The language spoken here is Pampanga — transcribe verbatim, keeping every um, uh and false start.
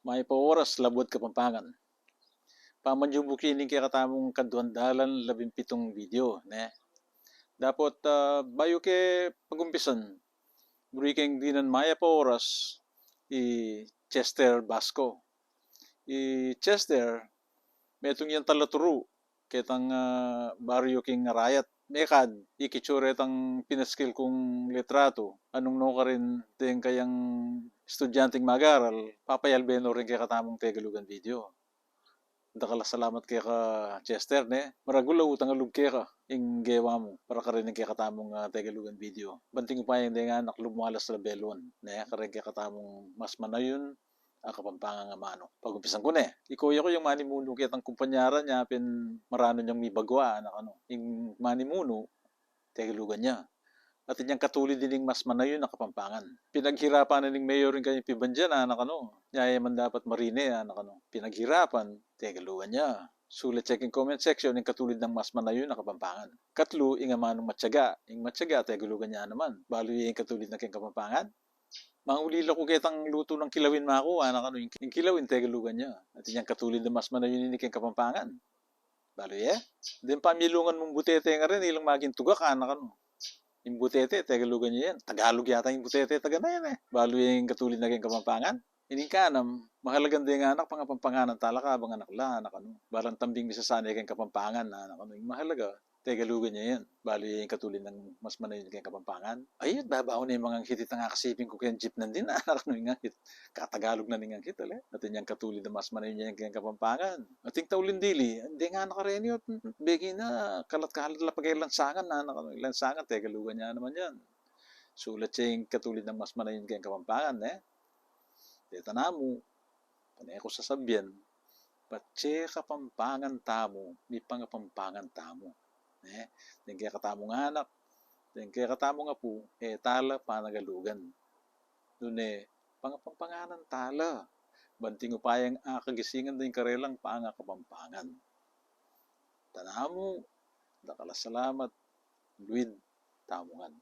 Mayap a oras, Labuad Kapampangan. Pamanjumbu ke ning kekatamung kaduang dalan labing pitung video, ne? Dapot, ah, bayu ke pagumpisan, buri keng dinan mayap a oras i Chester Basco. I Chester, metung yang talaturu ketang, ah, baryu king Arayat. Mekad, ikitsure tang pinaskil kung litratu, anung nukarin deng kayang estudyanteng mag-aral, papayalbe no rin kekatamung Tegalugan video. Dakal a salamat keka Chester, ne? Maragul a utang a lub keka ing gewa mu para karin ing kekatamung, ah, Tegalugan video. Banting upayang deng anak lub mu alas labelwan, ne? Karin kekatamung mas manayun a Kapampangan a manu. Pagumpisan ku ne. Ikoyu ku yang manimunu ketang kumpanya ra, nya pin maranu yang mibagwa, anak anu. Ing manimunu, Tegalugan ya. Atin yang katulid ining mas manayun a Kapampangan. Pinaghirapan na ning mayor ing kayang pibandian, anak anu. Nya e man dapat marine, anak anu. Pinaghirapan, Tegalugan ya. Sulat ye king comment section ing katulid nang mas manayun a Kapampangan. Katlu, ing amanung matyaga. Ing matyaga, Tegalugan ya naman. Balu ye ing katulid na keng Kapampangan. Mangulila ku ketang lutu nang kilawin maku, anak anu, ing, ing kilawin Tegalugan ya. Atin yang katulid a mas manayun ini keng Kapampangan. Balu ye? Deng pamilungan mung butete ngara, ilang maging tugak, anak anu. Ing butete, Tegalugan ya yan. Tagalug yata ing butete, taga na yan e. Balu ye ing katulid na keng Kapampangan. Ining kanam, mahalagang deng anak, pangapampanganan tala kabang anak la, anak anu. Balang tambing misasane keng Kapampangan, anak anu. Ing mahalaga, Tegalugan ya yan. Balu ye ing katulid nang mas manayun keng Kapampangan. Ayut, babaw ne manganghit itang akasiping ku keng jeep nandin, anak anu, ing anghit. Katagalug na ning anghit, ale. Atin yang katulid a mas manayun ya yan keng Kapampangan. Ating tauling dili, deng anak a reni, begi na, kalat-kalat la pag-e lansangan, anak anu, lansangan, Tegalugan ya naman yan. Sulat ye ing katulid nang mas manayun keng Kapampangan, ne? Deta namu, pane ku sasabian, patse Kapampangan tamu, mipangapampangan tamu. Ne? Deng kekatamung anak, deng kekatamung apu, e tala panagalugan. Nune, pangapampanganan tala. Banting upayang akagisingan deng karelang pangakapampangan. Tanamu, dakal a salamat, luid tamu ngan.